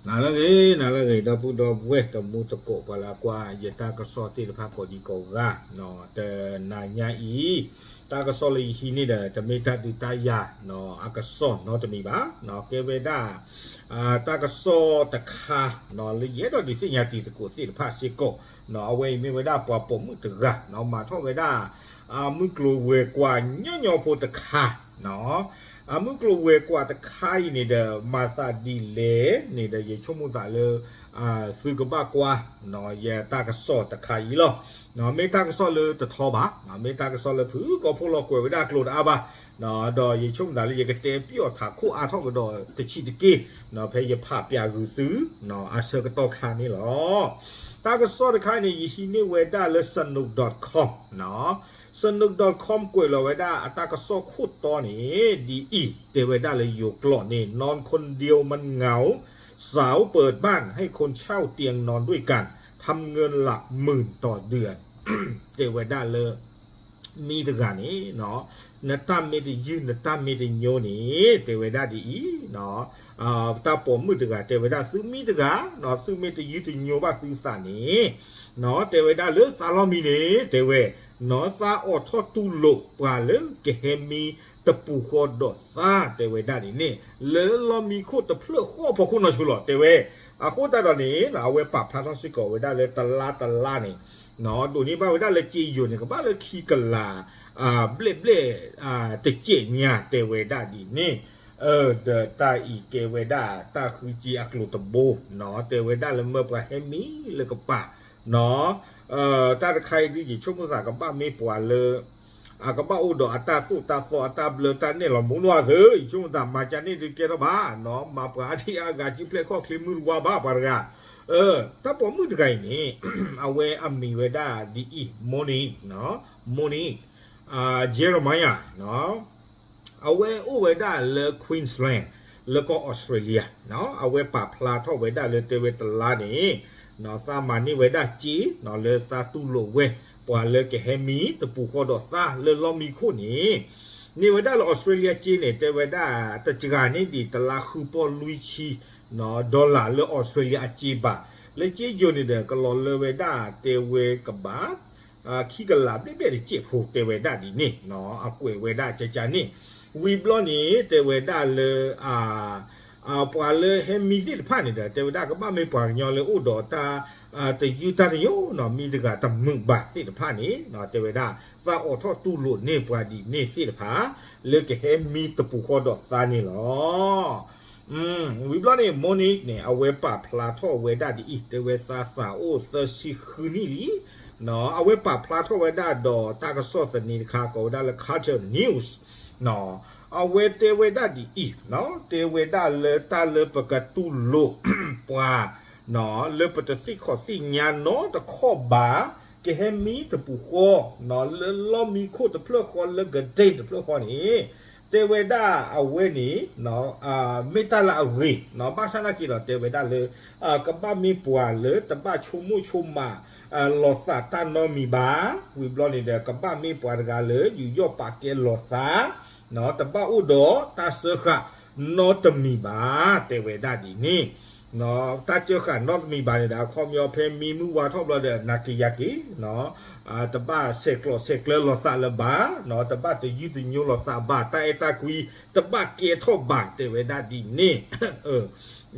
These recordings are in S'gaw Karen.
နၤလၢအဂ့ၤ နၤလၢအဂ့ၤ ဒီပုၢ်ဒီဝဲၢ်တံၤသကိး ပှၤလၢအကွၢ်ယတၢ်ကစီၣ်သ့ၣ်တဖၣ်ကိးဒံကိးဂၤ, တနၤညါအံၤ တၢ်ကစီၣ်လၢယဟံးန့ၢ်ဒီး တမ့ၢ်တၢ်ဒုးတၢ်ယၤ အကစီၣ်နီတမံၤဘၣ်, ကဲဝဲဒၣ် တၢ်ကစီၣ်တခါ လၢယအဲၣ်ဒိးဒုးသ့ၣ်ညါတံၤသကိးသ့ၣ်တဖၣ်စ့ၢ်ကီး, အဝဲအံၤမ့ၢ်ဝဲဒၣ်ပှၤပိာ်မုၣ်တဂၤ မၤထီၣ်ဝဲဒၣ် အမုၢ်ကျိၤဝဲၤကွာ်ညီညီဖိတခါ အမုၢ်ကျိၤဝဲၤကွာ်တခါအံၤန့ၣ်ဒီး မၤသးဒ်လဲၣ်န့ၣ်ဒီး ယဆိကမိၣ်သးလၢ သုကဘၣ်ကွၢ် ယတၢ်ကစီၣ်တခါအံၤလီၤ. မ့ၢ်တၢ်ကစီၣ်လၢတထီဘၣ်, မ့ၢ်တၢ်ကစီၣ်လၢဖုၣ်ကိာ်ဖိလီၤကွဲးဝဲဒၣ်ကျိၤတအါဘၣ်, ဒီးယဆိကမိၣ်သးလၢယကတဲပျီၣ်ထးခိၣ်အါထီၣ်ကဒီးတဆံးတက့ၢ်, ဖဲယဖးပျးဂုာ်သု အဆၢကတီၢ်ခါန့ၣ်လီၤ. တၢ်ကစီၣ်တခါန့ၣ် ယဟံးန့ၢ်ဝဲဒၣ်လၢ sanook dot com, sanook dot com ကွဲးလီၤဝဲဒၣ်အတၢ်ကစီၣ်ခိၣ်တီန့ၣ် ဒ်အံၤ တဲဝဲဒၣ်လၢယိၤကျိာ်န့ၣ် นอนคนเดียวมันเหงา สาวเปิดบ้านให้คนเช่าเตียงนอนด้วยกัน ทำเงินหลักหมื่นต่อเดือน တဲဝဲဒၣ်လၢ မံတဂၤန့ၣ် နတၢ်မ့ၢ်တယုၢ် နတၢ်မ့ၢ်တညိန့ၣ် တဲဝဲဒၣ်ဒ်အံၤ, တၢ်ပိာ်မုၣ်တဂၤ တဲဝဲဒၣ်သုမံတဂၤ သုမ့ၢ်တယုၢ်တညိဘၣ်သုသးန့ၣ် တဲဝဲဒၣ်လၢသးလီၢ်မံန့ၣ် တဲဝဲ သးအိးထီၣ်တူၢ်လိာ်ပှၤလၢကဟဲမံတပူၤဃီဒီးသး တဲဝဲဒၣ်ဒ်န့ၣ် လၢလီၢ်မံခိၣ်တဖျၢၣ်ဃီအဖီခိၣ်နီၢ်ဆိလီၤ တဲဝဲ. အဃိသတးဒီးန့ၣ် အဝဲပာ်ဖျါထီၣ်စ့ၢ်ကီးဝဲဒၣ်လၢတလါတလါန့ၣ် ဒိးန့ၢ်ဘၣ်ဝဲဒၣ်လၢစ့ယိၤန့ၣ် ကဘၣ်လၢခံကလး ဘျဲၣ်ဘျဲၣ် တစဲးညါ တဲဝဲဒၣ်ဒ်န့ၣ် ဒီးတၢ်အံၤကဲဝဲဒၣ်တၢ်ဃုစ့အကျိၤတဘိ တဲဝဲဒၣ်လၢမၢပှၤဟဲမံလၢကပၤ တၢ်တခါအံၤဒုး ယဆိကမိၣ်သးကဘၣ်မ့ၢ်ပှၤလၢ အကဘၣ်အိၣ်ဒီးအတၢ်သိၣ်တၢ်သီအတၢ်ဘျၢတၢ်နဲၣ်လီၤမူနီၢ်သၢ ယဆိကမိၣ်သးမၤကန့ၣ်ဒုးကဲထီၣ်ဘၣ် မၤပှၤအါထံၣ်အါဂၤစုဖျဲၣ်ခီၣ်ချ့မုၢ်တဝါဘၣ်ပှၤတဂၤ တၢ်ပိာ်မုၣ်တဂၤအံၤန့ၣ် အဝဲအမံၤဝဲဒၣ်ဒ်အံၤ Monique, Monique Jeremiah အဝဲအိၣ်ဝဲဒၣ်လၢ Queensland လၢကီၢ်အီစထြ့လယါ အဝဲပာ်ဖျါထီၣ်ဝဲဒၣ်လၢတဲဝဲတလါန့ၣ် သးမၤန့ၢ်ဝဲဒၣ်စ့ လၢသးတူၢ်လိာ်ဝဲ ပှၤလၢကဟဲမံတပူၤဃီဒီးသးလၢလီၢ်မံခိၣ်န့ၣ် န့ၢ်ဝဲဒၣ်လၢအီစထြ့လယါစ့န့ၣ် တဲဝဲဒၣ် တစှၤန့ၢ်ဒံးတလါဃုပီၢ်လွံၢ်ဆံ dollar လၢအီစထြ့လယါအစ့ဘၣ် လၢစ့ယိၤန့ၣ်ဒီး ကလီၤလၢဝဲဒၣ်တဲဝဲကဘၣ် ခံကလးဘျဲၣ်ဘျဲၣ်တစဲးဖိတဲဝဲဒၣ်ဒ်န့ၣ် အကွဲးဝဲဒၣ်ကကန့ၣ် ဝံၤဘျီန့ၣ် တဲဝဲဒၣ်လၢ ပှၤလၢဟဲမံသ့ၣ်တဖၣ်န့ၣ်ဒီး တဲဝဲဒၣ်ကဘၣ်မ့ၢ်ပှၤကညီလၢအိၣ်ဒီးတၢ် တယုၢ်တၢ်တညိ မံတဂၤတမုာ်ဘၣ်သ့ၣ်တဖၣ်န့ၣ် တဲဝဲဒၣ် သးအိးထီၣ်တူၢ်လိာ်န့ၢ်ပှၤဒ်န့ၣ်သ့ၣ်တဖၣ် လၢကဟဲမံတပူၤဃီဒီးသးန့ၣ်လီၤ. ဝံၤဘျီန့ၣ် Monique န့ၣ် အဝဲပာ်ဖျါထီၣ်ဝဲဒၣ်ဒ်အံၤ တဲဝဲသးသးအိၣ်သၢဆံဃုနံၣ်လံ အဝဲပာ်ဖျါထီၣ်ဝဲဒၣ်ဒီးတၢ်ကစီၣ်သန့တခါ ကိးဝဲဒၣ်လၢ Carter News အဝဲတဲဝဲဒၣ်ဒ်အံၤ တဲဝဲဒၣ်လၢတၢ်လၢပကတူၢ်လိာ်ပှၤ လၢပတသ့ၣ်ခီၣ်သ့ၣ်ညါနီတခီၣ်ဘၣ် ကဟဲမံတပူၤဃီ လၢလီၢ်မံခိၣ်တဖျၢၣ်ဃီလၢကဒ့တဖျၢၣ်ဃီန့ၣ် တဲဝဲဒၣ်အဝဲန့ၣ် မ့ၢ်တၢ်လၢအဂ့ၤ ဘၣ်ဆၣ်နာ်က့ဒီး တဲဝဲဒၣ်လၢ ကဘၣ်မ့ၢ်ပှၤလၢတဘၣ်ဆိကမိၣ်ဆိကမး လီၤသးတၢ်နီတမံၤဘၣ် ဝံၤဘျီန့ၣ်ဒီး ကဘၣ်မ့ၢ်ပှၤတဂၤလၢယူးယီၣ်ပာ်ကဲလီၤသး တဘၣ်အိၣ်ဒီးတၢ်စၢဃာ်နီတမံၤဘၣ် တဲဝဲဒၣ်ဒ်န့ၣ် တၢ်စၢဃာ်နီတမံၤဘၣ်န့ၣ်ဒီး အခီပညီဖဲမံမုၢ်ဝါထီၣ်ဘျီဒီး နၤက့ၤယၤက့ၤ တဘၣ်ဆဲးကျိးဆဲးကျၢလီၤသးလၢၤဘၣ် တဘၣ်တယုၢ်တညိလီၤသးဘၣ် တၢ်အဲၣ်တၢ်ကွံ တဘၣ်ကဲထီၣ်ဘၣ် တဲဝဲဒၣ်ဒ်န့ၣ် ဒီး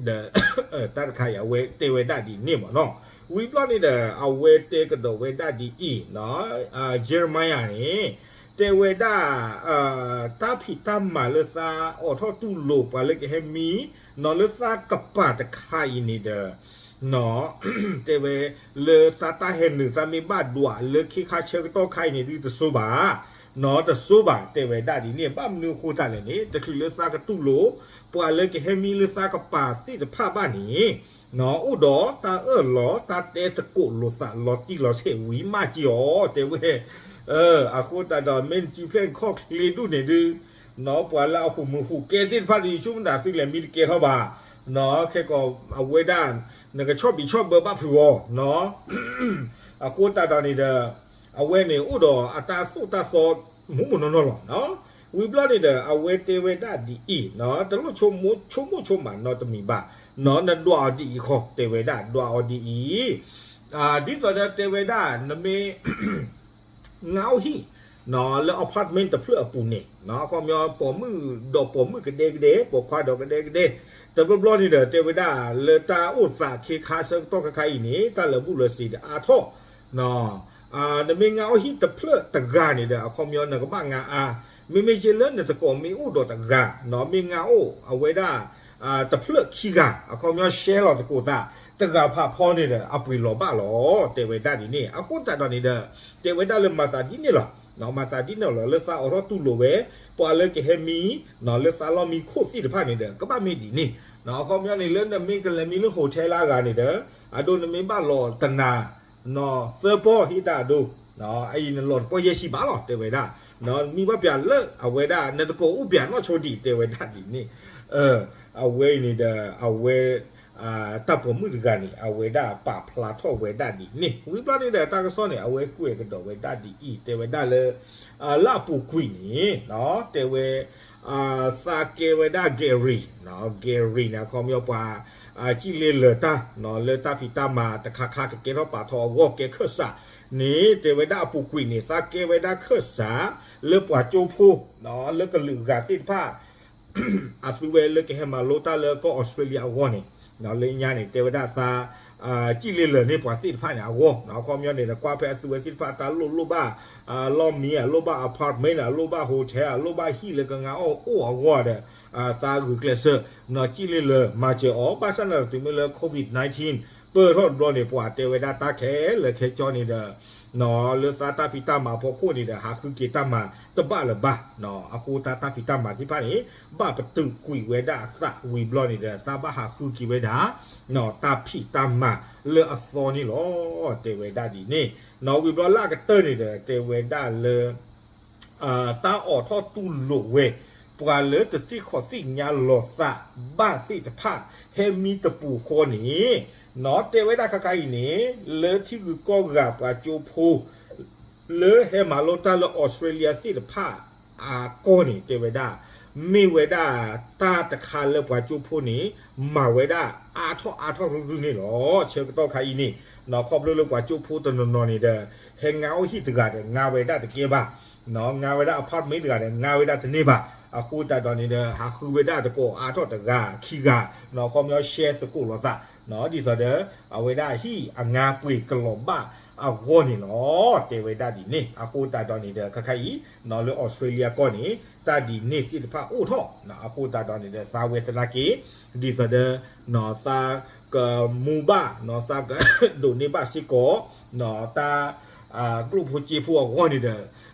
တၢ်တခါအံၤ အဝဲတဲဝဲဒၣ်ဒ်န့ၣ်မ့ၢ်နီၤ ဝံၤဘျီန့ၣ်ဒီး အဝဲတဲကဒီးဝဲဒၣ်ဒ်အံၤ Jeremiah န့ၣ် တဲဝဲဒၣ် တၢ်ဖံးတၢ်မၤလၢသးအိးထီၣ်တူၢ်လိာ်ပှၤလၢကဟဲမံ နီၤလၢသးကပၤတခါအံၤန့ၣ်ဒီး တဲဝဲ လၢသးတၢ်ဟဲနုာ်သးမ့ၢ်ဘၣ်ဒွးလၢခ့ခါဆၢကတီၢ်ခါအံၤန့ၣ်ဒုးတစိဘၣ် နီၤတစိဘၣ် တဲဝဲဒၣ်ဒ်န့ၣ် ဘၣ်မနုၤအဃိသတးလဲၣ်န့ၣ် တချုးလၢသးကတူၢ်လိာ် ပှၤလၢကဟဲမံလၢသးကပၤသ့ၣ်တဖၣ်ဘၣ်န့ၣ် အိၣ်ဒီးတၢ်အၢၣ်လီၤ တၢ်တဲသကိးလိာ်သးလီၤတံၢ်လီၤဆဲးဝံၤမးက့ၤအီၤ တဲဝဲ အဃိသတးဒီး မ့ၢ်နစုဖျဲၣ်နခီၣ်ချ့ဒူၣ်န့ၣ်ဒုး နီၤပှၤလၢအဟူးမုာ်ဟူးကဲသ့ၣ်တဖၣ်ဒီး ယဆိကမိၣ်သးသုလဲၤမံတကဲထီၣ်ဘၣ် နီၤ ခဲကီးအဝဲဒၣ် နကဆီၣ်ဘံးဆီၣ်ဘၢဘၣ်ဖုးအီၤ နီၤ အဃိသတးဒီးန့ၣ်ဒီး အဝဲန့ၣ်အိၣ်ဒီးအတၢ်သိၣ်တၢ်သီ မူးမူးနီၢ်နီၢ်လီၤ ဝံၤဘျီန့ၣ်ဒီး အဝဲတဲဝဲဒၣ်ဒ်အံၤ တလိၣ်ဆိကမိၣ်ဆိကမးနီတမံၤဘၣ် နဒွးအီၤဒ်အံၤခီ တဲဝဲဒၣ် ဒွးအီၤဒ်အံၤ, ဒ်သိးဒီးတဲဝဲဒၣ် နမ့ၢ် ငါအိၣ်ဟံၣ် လၢ apartment တဖျၢၣ်အပူၤန့ၣ် အခီပညီပိာ်မုၣ်ဒီးပိာ်မုၣ်ကဒဲကဒဲ ပိာ်ခွါဒီးကဒဲကဒဲ တဘျီဘျီန့ၣ်ဒီး တဲဝဲဒၣ်လၢတၢ်အိၣ်သးခ့ခါဆၢကတီၢ်ခါခါအံၤန့ၣ် တၢ်လၢာ်ဘူၣ်လၢာ်စ့ၤဒီးအါထီၣ် နမ့ၢ်ငါအိၣ်ဟံၣ်တဖျၢၣ်တဂၤန့ၣ်ဒီး အခီပညီနကဘၣ်ငါအါ, မ့မ့ၢ်ယဲလၢနသကိးမ့ၢ်အိၣ်ဒီးတဂၤ မ့ၢ်ငါအိၣ်အဝဲဒၣ် တဖျၢၣ်ခံဂၤ အခီပညီ share လီၤသကိးသး တဂၤဖးဖီန့ၣ်ဒီး အပှ့ၤလီၤဘၣ်လီၤ တဲဝဲဒၣ်ဒ်န့ၣ် အဃိသတးဒီးန့ၣ်ဒီး တဲဝဲဒၣ်လၢမၤသးဒ်န့ၣ်လီၤ မၤသးဒ်န့ၣ်လီၤ လၢသးအိးထီၣ်တူၢ်လိာ်ဝဲ ပှၤလၢကဟဲမံ လၢသးလီၢ်မံခိၣ်သ့ၣ်တဖၣ်န့ၣ်ဒီး ကဘၣ်မ့ၢ်ဒ်န့ၣ် အခီပညီန့ၣ် လၢနမ့ၢ်ကလဲၤမံလၢ hotel လၢအဂၤန့ၣ်ဒီး အဒိနမ့ၢ်ဘၣ်လီၤတနၤ သၢပီၢ်ဟ့ၣ်တၢ်အဒိ အအံၤနလီၤတပီၢ်ယဲၢ်ဆံဘၣ်လီၤ တဲဝဲဒၣ် မံဘၣ်ပၠးလၢအဝဲဒၣ် နသကိးအိၣ်ပၠးနီၢ်ဆိဒံး တဲဝဲဒၣ်ဒ်န့ၣ် အဝဲအံၤန့ၣ်ဒီး အဝဲ တၢ်ပိာ်မုၣ်တဂၤန့ၣ် အဝဲဒၣ်ပာ်ဖျါထီၣ်ဝဲဒၣ်ဒ်န့ၣ် ဝံၤဘျီန့ၣ်ဒီး တၢ်ကစီၣ်န့ၣ် အဝဲကွဲးကဒီးဝဲဒၣ်ဒ်အံၤ တဲဝဲဒၣ်လၢ လၢအပူၤကွံာ်န့ၣ် တဲဝဲ သးကဲဝဲဒၣ် Gary Gary န့ၣ် အခီပညီပှၤ စံၣ်လ့လၢာ်တၢ် လၢတၢ်ဖံးတၢ်မၤတခါခါ ကကဲထီၣ်ပာ်ထီၣ်အဂီၢ် ကဲခၢၣ်စးန့ၣ် တဲဝဲဒၣ်အပူၤကွံာ်န့ၣ် သးကဲဝဲဒၣ်ခၢၣ်စး လၢပှၤကၠိဖိ လၢကလုာ်ဂၤသ့ၣ်တဖၣ် အသုဝဲလၢကဟဲမၤလိတၢ်လၢကီၢ် Australia အဂီၢ်န့ၣ် လၢညါန့ၣ် တဲဝဲဒၣ်သး စံၣ်လ့လၢာ်န့ၢ်ပှၤသ့ၣ်တဖၣ်န့ၣ်အဂီၢ် အခီပညီန့ၣ် ကွၢ်ဖဲအသုဝဲသ့ၣ်တဖၣ်တၢ်လိၣ်လိၣ်ဘၣ် လီၢ်မံ အလိၣ်ဘၣ် apartment အလိၣ်ဘၣ် hotel အလိၣ်ဘၣ်ဟံၣ်လၢကငါအိၣ်အဂီၢ်ဒီး သးဂုာ်ကျဲးစၢး စံၣ်လ့လၢာ်မၤစၢၤအီၤ ဘၣ်ဆၣ်န့ၣ်တုၤမ့ၢ်လၢ COVID nineteen ပၢၢ်ထီၣ်တဘျီန့ၣ် ပှၤတဲဝဲဒၣ်တၢ်ခဲလၢာ်ခဲဆ့န့ၣ်ဒီး လၢသးတၢ်ဖံးတၢ်မၤအဖီခိၣ်န့ၣ်ဒီး ဟးဃုက့ၤတၢ်မၤတဘၣ်လၢၤဘၣ် အဃိသးတၢ်ဖံးတၢ်မၤသ့ၣ်တဖၣ်န့ၣ် ဘၣ်ပတုာ်ကွံာ်ဝဲဒၣ်အသးဝံၤဘျီန့ၣ်ဒီး သးဘၣ်ဟးဃုက့ၤဝဲဒၣ် တၢ်ဖံးတၢ်မၤလၢအသီန့ၣ်လီၤ တဲဝဲဒၣ်ဒ်န့ၣ် ဝံၤဘျီလၢအကတၢၢ်န့ၣ်ဒီး တဲဝဲဒၣ်လၢ တၢ်အိးထီၣ်တူၢ်လိာ်ဝဲ ပှၤလၢတသ့ၣ်ခီၣ်သ့ၣ်ညါလီၤသးဘၣ်သ့ၣ်တဖၣ် ဟဲမံတပူၤဃီန့ၣ် တဲဝဲဒၣ်ခါခါအံၤန့ၣ် လၢထံဂုၤကီၢ်ဂၤပှၤကၠိဖိ လၢဟဲမၤလိတၢ်လၢ Australia သ့ၣ်တဖၣ်အကီၢ်န့ၣ် တဲဝဲဒၣ် မ့ၢ်ဝဲဒၣ်တၢ်တခါလၢပှၤကၠိဖိန့ၣ် မၤဝဲဒၣ်အါထီၣ်အါထီၣ်ရုၢ်ရုၢ်န့ၣ်လီၤ. ဆၢကတီၢ်ခါအံၤန့ၣ် ခီဖျိလၢပှၤကၠိဖိတနီၤနီၤန့ၣ်ဒီး ဟဲငါအိၣ်ဟံၣ်တဂၤဒီး ငါဝဲဒၣ်တကဲဘၣ် ငါဝဲဒၣ် apartment တဂၤဒီး ငါဝဲဒၣ်တန့ၢ်ဘၣ်. အဃိသတးဒီးန့ၣ်ဒီး ဟးဃုဝဲဒၣ်သကိးအါထီၣ်တဂၤခံဂၤ ခီပညီ share သကိးလိာ်သး ဒ်သိးဒီး အဝဲဒၣ်ဟံၣ်အငါပှ့ၤကလီၤဘၣ်အဂီၢ်န့ၣ်လီၤ. တဲဝဲဒၣ်ဒ်န့ၣ် အဃိသတးဒီးန့ၣ်ဒီး ခါခါအံၤ လၢ Australia ကီၢ်န့ၣ် တၢ်ဒ်န့ၣ်သ့ၣ်တဖၣ်အိၣ်ထီၣ် အဃိသတးဒီးန့ၣ်ဒီး သးဝဲသနာ်က့ ဒ်သိးဒီး သးကမူဘၣ် သးကဒိးန့ၢ်ဘၣ်စ့ၢ်ကီး တၢ် ကျိၣ်ဖိစ့ဖိအဂီၢ်န့ၣ်ဒီး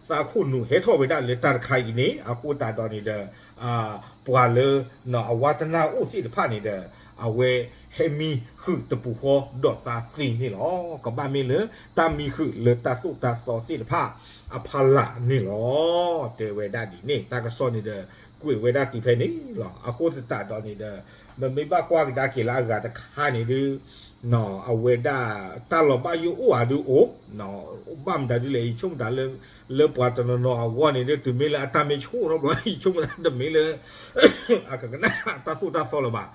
သးခိၣ်နူာ်ဟဲထီၣ်ဝဲဒၣ်လၢတၢ်တခါအံၤန့ၣ် အဃိသတးဒီးန့ၣ်ဒီး ပှၤလၢအဝါသနာအိၣ်သ့ၣ်တဖၣ်န့ၣ်ဒီး အဝဲဟဲမံဃုာ်တပူၤဃီဒီးသးသ့န့ၣ်လီၤ. ကဘၣ်မ့ၢ်လၢတၢ်မံဃုာ်လၢတၢ်သိၣ်တၢ်သီသ့ၣ်တဖၣ်အဖီလာ်န့ၣ်လီၤ. တဲဝဲဒၣ်ဒ်န့ၣ် တၢ်ကစီၣ်န့ၣ်ဒီး ကွဲးဝဲဒၣ်တုၤဖဲန့ၣ်လီၤ. အဃိသတးဒီးန့ၣ်ဒီး ပမ့ၢ်ဘၣ်ကွၢ်ကဒါက့ၤလၢအဂၤတခါန့ၣ်ဒုး အဝဲဒၣ်တၢ်လီၤဘၣ်ယိၣ်အိၣ်ဧါဒုးအိၣ် ဘၣ်မတၤဒ်လဲၣ် ယဆိကမိၣ်တၢ်လၢ လၢပှၤတနီၤနီၤအဂီၢ်န့ၣ်ဒုး တုၤမ့ၢ်လၢအတၢ်မ့ၢ်ဆိၣ်ထီၣ်ဘျီ ယဆိကမိၣ်တၢ်တမ့ၢ်လၢ အကကနၣ်တၢ်သိၣ်တၢ်သီလၢၤဘၣ်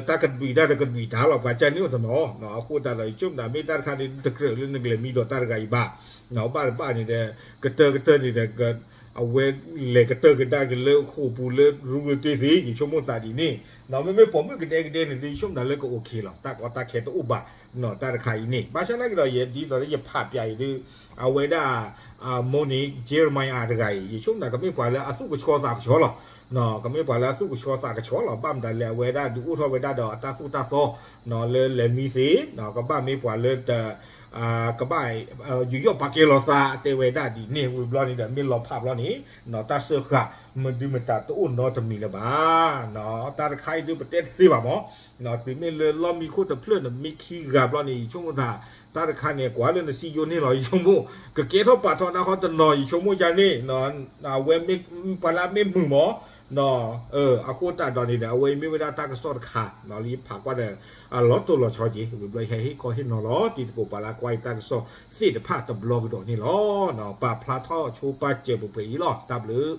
တၢ်ကဒွံးတၢ်တကဒွံးတၢ်လီၤ ပှၤကန့ၢ်အိၣ်တနီၤ အဃိသတးဒီး ယဆိကမိၣ်တၢ်မ့ၢ်တၢ်တခါန့ၣ် တကြၢးလၢနကလဲၤမံဒီးတၢ်တဂၤအံၤဘၣ် ဘၣ်တဘၣ်န့ၣ်ဒီး ကတၢၢ်ကတၢၢ်န့ၣ်ဒီး အဝဲလဲၤကတၢၢ်ကဒါက့ၤလၢဃိာ်ပူၤလၢရူလၢတ့ၢ်သ့ ယဆိကမိၣ်သးဒ်န့ၣ် မ့မ့ၢ်ပိာ်မုၣ်ကဒဲကဒဲန့ၣ်ဒုး ယဆိကမိၣ်တၢ်လၢကအိၣ်ခ့လီၤ တၢ်ကီတၢ်ခဲတအိၣ်ဘၣ် တၢ်တခါအံၤန့ၣ် ဘၣ်ဆၣ်သနာ်က့ဒီး ယဲဒ်သိးလၢယဖးပၠးအံၤဒုး အဝဲဒၣ် မိၢ်န့ၣ် Jeremiah တဂၤအံၤ ယဆိကမိၣ်တၢ်ကမ့ၢ်ပှၤလၢအသူၣ်ကဆှီသးကဆှီလီၤ ကမ့ၢ်ပှၤလၢအသူၣ်ကဆှီသးကဆှီလီၤ ဘၣ်မတၤလဲၣ် အဝဲဒၣ်ဒုးအိၣ်ထီၣ်ဝဲဒၣ်ဒီးအတၢ်သိၣ်တၢ်သီ လၢလဲၤမံသ့ ကဘၣ်မ့ၢ်ပှၤလၢတ ကဘၣ် ယူးယီၣ်ပာ်ကဲလီၤသး တဲဝဲဒၣ်ဒ်န့ၣ် ဝံၤဘျီန့ၣ်ဒီး မ့ၢ်လီၤဖးဘျီန့ၣ် တၢ်စၢဃာ်မဒုမတၤတအိၣ်နီတမံၤလၢၤဘၣ် တၢ်တခါအံၤဒုးပတဲတသ့ဘၣ်မး တုၤမ့ၢ်လၢလီၢ်မံခိၣ်တဖျၢၣ်န့ၣ် မ့ၢ်ခံဂၤဘျီန့ၣ် ယဆိကမိၣ်သး တၢ်တခါန့ၣ် ကွၢ်လၢနစံယိန့ၣ်လီၤ ယဆိကမိၣ် ကကဲထီၣ်ပာ်ထီၣ်နၢ်ဟီတနီၤ ယဆိကမိၣ်ယါန့ၣ် အဝဲမ့ၢ်ပှၤလၢအမ့ၢ်မုာ်မး အဃိသတးဒီးန့ၣ်ဒီး အဝဲမ့ၢ်ဝဲဒၣ်တၢ်ကစီၣ်တခါ လၢယဖးကွၢ်ဒီး အလီၤတိၢ်လီၤဆီက့ၤ ဝံၤဘျီယဟဲဟ့ၣ်ခီဟ့ၣ်နီၤလီၤ တံၤသကိးပှၤလၢကွၢ်ယတၢ်ကစီၣ်သ့ၣ်တဖၣ်တဘျီကဒီးန့ၣ်လီၤ. ပာ်ဖျါထီၣ်ဆိပာ်စၢၤပှဲၤပှဲၤအံၤလီၤ တၢ်ဘျုး